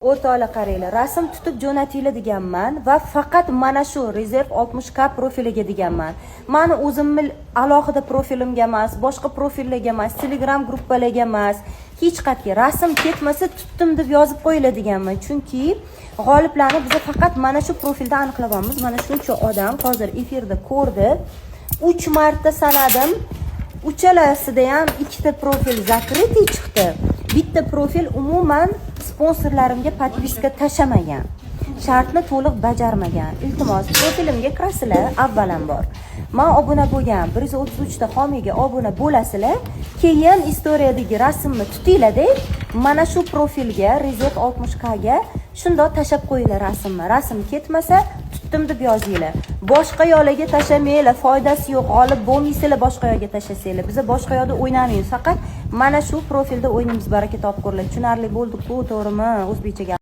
O'rtoqlar, qaranglar, rasm tutib jo'natinglar deganman va faqat mana shu Rezerv 60 K profiliga deganman. Mani o'zimni alohida profilimga emas, boshqa profillarga emas, Telegram gruppalarga emas, hech qayerga rasm ketmasa, tutdim deb yozib qo'yinglar deganman. Chunki g'oliblarni biz faqat mana shu profilda aniqlayapmiz. Mana shuncha odam hozir efirda ko'rdi. 3 marta sanadim. Uchalasida ham ikkita profil закрытый chiqdi. Bitta profil umuman sponsorlarimga подписка tashlamagan. Shartni to'liq bajarmagan. Iltimos, profilimga kirasizlar, avvalambor. Man obuna bo'lgan 133 ta homiyga obuna bo'lasizlar, keyin istoriyadagi rasmni tutinglar-da, mana shu profilga, Rezerv 60 K ga shundoq tashlab qo'yinglar rasmni. Rasm ketmasa, tutdim deb yozinglar. Boshqa yo'lga tashlamanglar, foydasi yo'q, g'olib bo'lmaysizlar boshqa yo'lga tashlasanglar. Biz boshqa yoqda o'ynamaymiz, faqat mana shu profilda o'ynaymiz, baraka topkurlar. Tushunarli bo'ldi-ku, to'g'rimi? O'zbekcha gap.